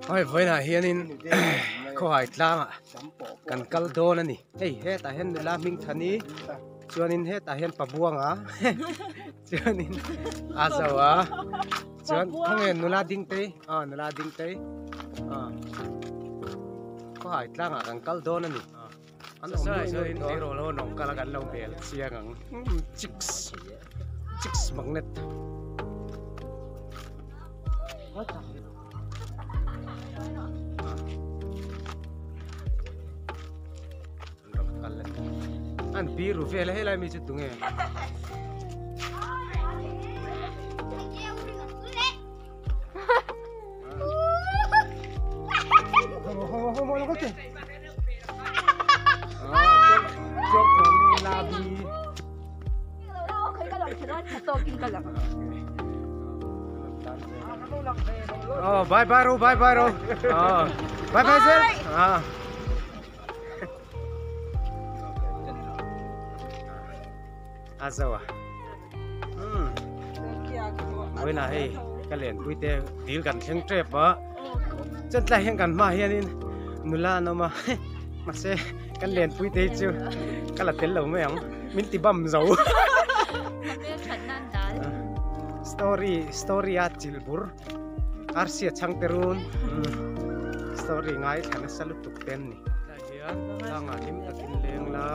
Hei vawiinah hianin khawhai tlangah kan kal dawn a ni hei hetah hian nula hming thani chuanin hetah hian pabuanga chuanin a zo a chuan khawnge nula ding te aw nula ding te aw khawhai tlangah kan kal dawn a ni. An awm nuai nuai tawh a. Tirawl ho nawng kal a kan lo hmel chiang ang. Chicks chicks magnet. An rawn kal a ni. An biru vel a helai mi chu tunge? Oh, bye bye ro, bye bye ro. Oh, bye bye sir. Ah. Azawa. Hmm. Wena hei ka len pui te dil kan thleng tep a. Chuan tlai hian kan hmaah hianin nula an awm a mahse kan lenpui te hi chu ka la tel lo mai ang min ti bam zo story story a chilh bur arsia chhang te run story ngai thla nasa lutuk te an ni tlai hian tlangah hlim takin leng la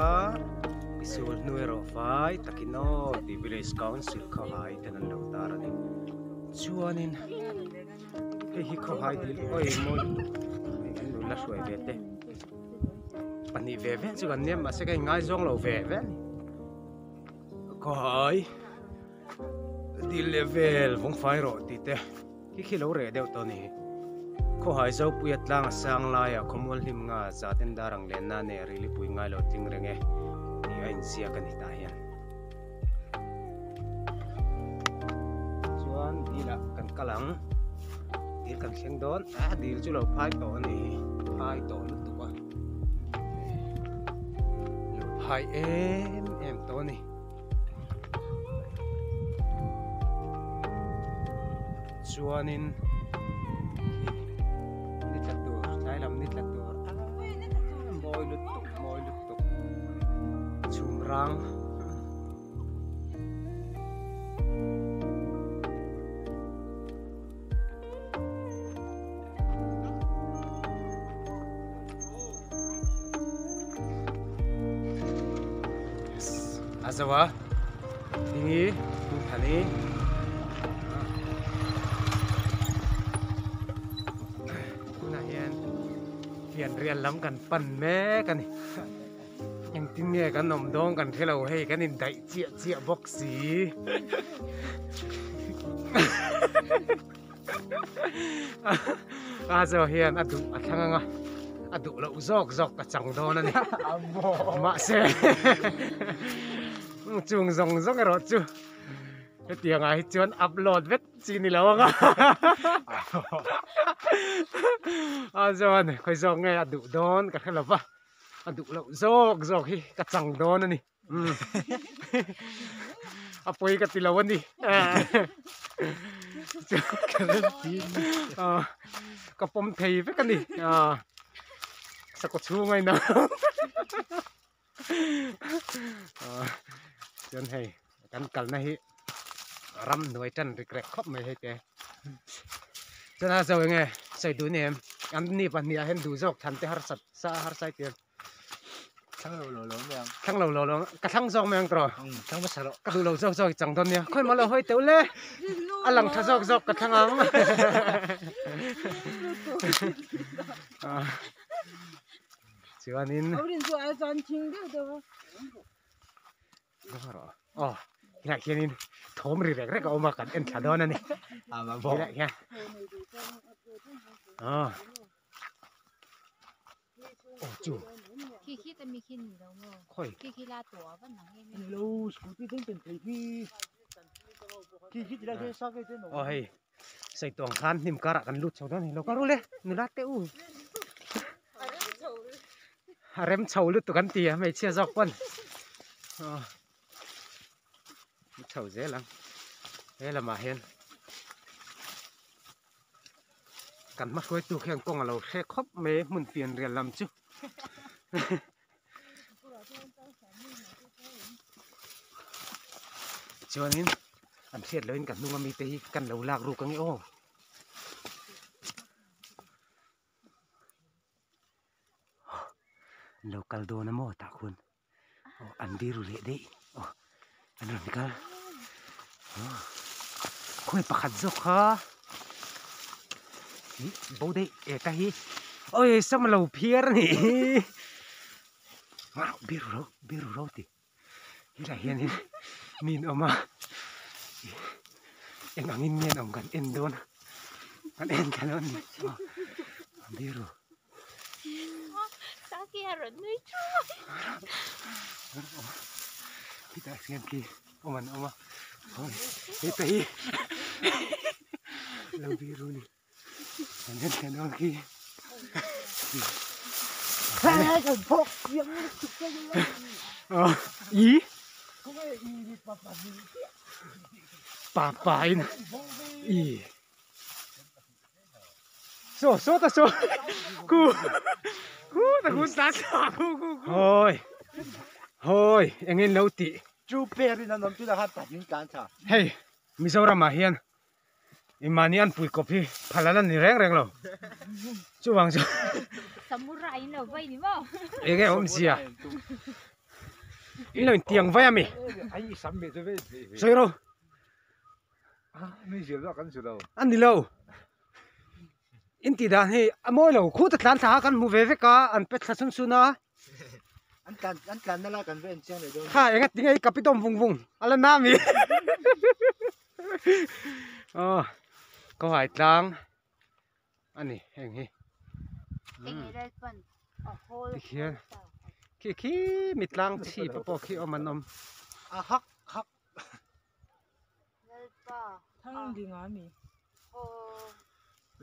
i sul hnu erawh fai takin aw tih village council kha hai ten an lo tar a ni chuanin. Hei hi khawhai dil awi mawi lutuk hei an nula hruai ve te pahnih ve ve chu kan nia mahse ka inngaizawng lo ve ve a ni khawhai dil leh vel vawng fai rawh tih te khi khi lo reh deuh tawh a ni khawhai zopuia tlang a sang laiah khawmual hlim nga zaten dar ang lenna a nei a rili pui ngai lo tling reng e tih a inziak a ni tah hian. Chuan dil ah kan kal ang dil kan thleng dawn a dil chu lo phai tawh a ni phai tawh lutuk a lo phai em em tawh a ni. Chuanin ni tla tur tlai lam ni tla tur a mawi lutuk mawi lutuk chhum rang. A zo a tingi thani tunah hian fianrial lam kan pan mek a ni. Engtin nge kan awm dawn kan hre lo hei kan indaih chiah chiah bawk si. A zo hian a duh a thlang anga a duh loh zawk zawk ka chang dawn a ni. Mahse chung zawng zawng erawh chu hetiang ah hi chuan upload vek chi ni lo anga a chuan khawi zawk nge a duh dawn ka hre lo va. A duh loh zawk zawk hi ka chang dawn a ni a pawi ka ti lo a ni ka pawm thei vek a ni sakawr chhung a inang chuan hei kan kalna hi ramhnuai tan rik rek khawp mai hei te chuan a zo enge sawi duh ni em an ni pahnih ah hian duh zawk than te harsat sa harsa i tir thlang lo lo lo mai ang thlang lo lo lo ka thlang zawk mai ang tawh thlang hmasa rawh ka duh lo zawk zawk i chang dawn nia khawi maw lo hawi teuh le a lang tha zawk zawk ka thlang ang chuanin aw helaiah hianin thawm ri rek rek a awm a kan en thla dawn a ni helaiah hian aw aw chu khawi aw hei saituang khan hnim karah kan lut chho dawn a ni lo kal ru le nula te u. A rem chho lutuk an ti a hmeichhia zawk pawn aw chho zel ang he lamah hian Kan hma hruaitu khian kawng a lo hre khawp mai hmun pian rial lam chu. Chuanin an hriat lohin ka hnung ami te hi kan lo lak ruk ange aw. An lo kal dawn a maw tah khuan aw an biru leh daih aw an rawn kal aw khawi pakhat zawk kha ih bo daih eh ka hi awi sam a lo phiar a nih hi biru ro biru ro tih helaiah hianin mi an awm a eng angin nge an awm kan en dawn kan en thla dawn a ni aw biru. Khitah hian khi awm an awm a heta hi lo biru a ni. Pa in i so so ta so ku ku ta ku ta ku ku ku hoi hoi engin lo ti chu perin an awm chu la khan in tlan tha hei Mizoram ah hian I mahni an pui kawp hi phal an ni reng reng lo. Chuvang chu Samurai in lo vai ni maw? Enge awmzia? In lo intiang vai ami? Sawi ro. A ni lo. In tih dan hi a mawi lo. Khuta tlan thla kha kan hmu ve vek a, an pet thla sun sun a. An tlan an tlan na lai kan va en chiang leh dawn. Kha enga tinge i kapitawm vung vung a la na mi. Aw kawhai tlang a ni heng hi. Tikhian khi khi mi tlang chhip pawh khi awm an awm. A hak hak.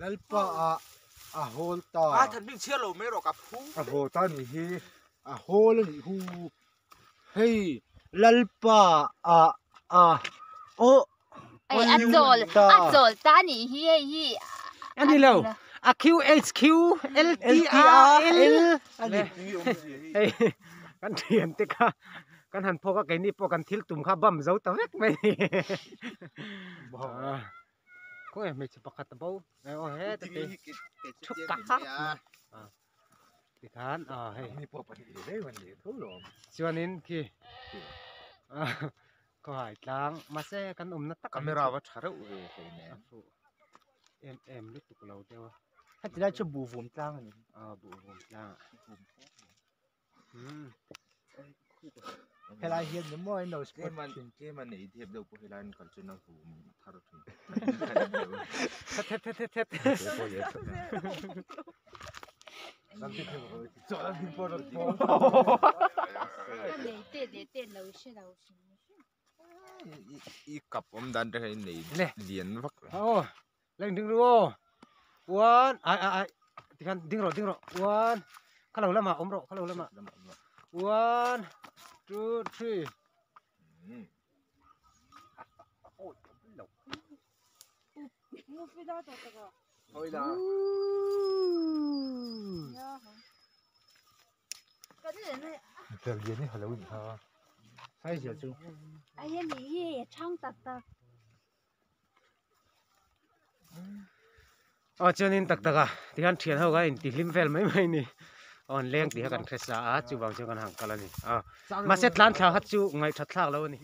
Lalpa ah a hawl ta. A than bing chhiar lo mai rawh ka phu. A haw ta nih hi a hawl a nih hu. Hei Lalpa ah a aw Ei a chawl a chawl ta nih hi hei hi. A ni lo a Q H Q L T R L a ni. Hei kan thian te kha Kan han phawk a, keini pawh kan thil tum kha bam zo ta vek mai ni. Khawnge hmeichhe pakhat a bo aw heta te thu kak mai a tikhan aw hei chuanin khi khawhai tlang mahse kan awmna tak camera va tha reuh ve hleinem a fuh em em lutuk lo deuh a heti lai chu buhvum tlang a ni aw buhvum tlang ah. Helai hian ni maw an lo spot thin. Tlem a nei thep deuh pawh helai an kal chuan a vum thar thin. Thet thet thet thet. I kap awm dan te kha i nei lian vak lo. Aw leng ding ru aw. One ai ai ai tikhan ding rawh ding rawh one kha lo lamah awm rawh kha lo lamah one two three. Aw chuanin tak tak a tikhan thian ho kha inti hlim vel mai mai a ni aw an leng tih kha kan hre sa a chuvang chuan kan han kal a ni aw mahse tlan thla kha chu ngaihthat thlak lo a ni.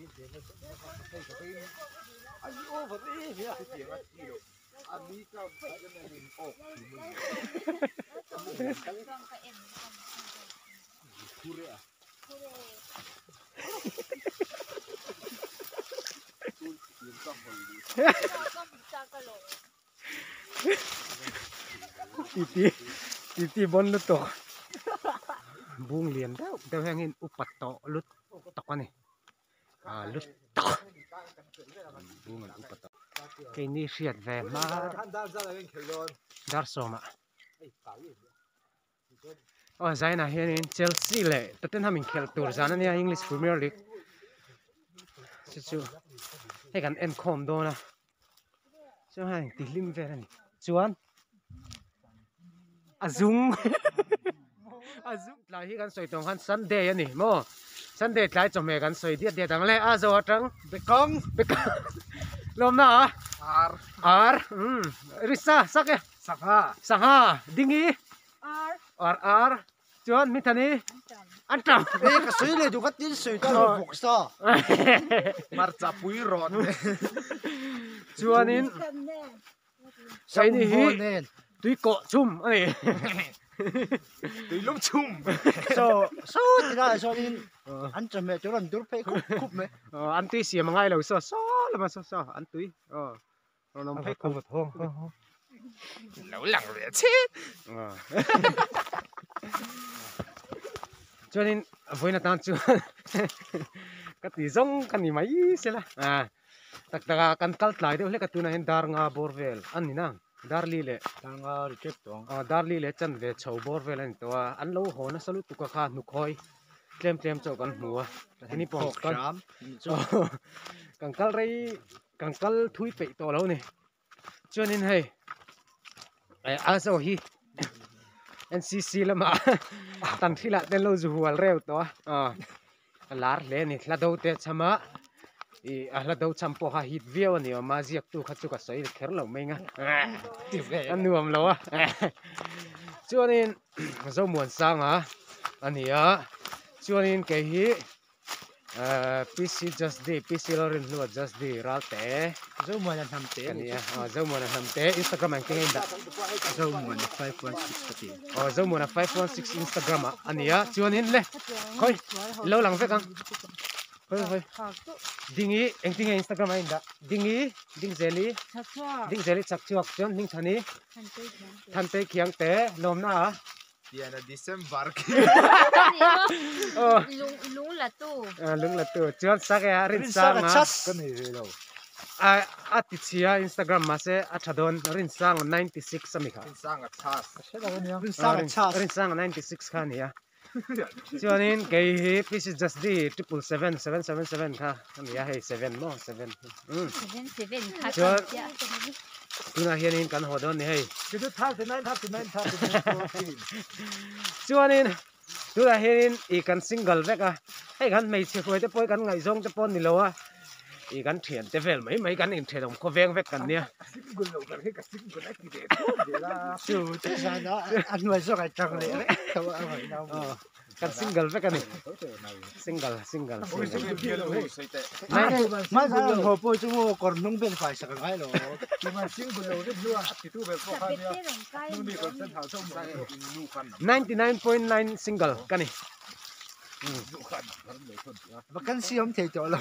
Titi titi bon lutuk bung lian deuh deuh hian in upa tawh lut tawk a ni ah lut tawk bung an upa tawh keini hriat ve hma dar sawmah. Aw zainah hianin Chelsea leh Tottenham inkhelh tur zan ania English Premier League chu chu hei kan en khawm dawn a chuan hei ti hlim vel a ni chuan. A zung a zung tlai hi kan sawi tawng khan Sunday a ni maw Sunday tlai chawhmeh kan sawi diat diat ang le a zo atang Bekang Bekang lawmna a Ar Ar umm Risa sak e Sangha Sangha Dingi Ar Ar Ar Chuan mi thani an tam E ka sawi leh duh ka tin sawi ta lo bawk sa. Hmarcha pui rawh te. Chuanin Saini hi tui kawh chhum a ni. Tui lum chhum. So so tilaiah chuanin an chawhmeh tur an dur phei khup khup mai. An tui siam a ngai lo saw saw lama saw saw an tui aw. Rawn awm phei khup. Lo lang ve chhet. Chuanin vawiin atan chuan ka ti zawng ka ni mai sela. Tak tak a kan kal tlai deuh hlek a tunah hian dar nga bawr vel a ni na dar li leh dar nga ri tep tawh ang aw dar li leh chanve chho bawr vel a ni tawh a an lo haw nasa lutuk a kha hnukhawi tlem tlem chauh kan hmu a keini pawh kan kan kal rei kan kal thui peih tawh lo a ni chuanin hei eh a zawh hi N C C lamah tan thilah te an lo zu hual reuh tawh a aw a lar hle a ni hla do te cham a ih a hla do cham pawh kha hit viau a ni awm a ziaktu kha chu ka sawi kher lo mai ang a a nuam lo a chuanin Zomuansanga a ni a chuanin kei hi. PC Just D PC Lorin hnua Just D Ralte Zomuana hnam te ka nia aw Zomuana hnam te Instagram ah engtin nge in dah Zomuana 516 ka ti aw Zomuana 516 Instagram ah a nia chuanin le khawi lo lang vek ang khawi khawi Dingi engtin nge Instagram ah in dah Dingi Dingzeli Dingzeli chak chhuak chuan Hmingthani Thantei Khiangte lawmna ah Tiana December khi. Lung lung la tu. Lung la tu. Chuan sak e a rin sang a. Ka nei ve lo. A a ti chhia Instagram mahse a tha dawn rin sang 96 ami kha. Rin sang a chhas. Ka hre lo ania. Rin sang a chhas. Rin sang a 96 kha ania. Chuanin kei hi PC Jasdi 777 777 kha ania hei 7 maw 7. 7 7 kha Chuan tunah hianin kan haw dawn ni hei. Chuanin tunah hianin ih kan single vek a, hei kan hmeichhe hruai te pawh hi kan ngaihzawng te pawh a ni lo a, ih kan thian te vel mai mai kan inthenawm khawveng vek kan nia. Kan single vek a ni. Single single single. Hmai pawh chu maw kawr hnung vel fai sak a ngai lo. 99.9 single ka ni. Vacancy awm thei tawh lo.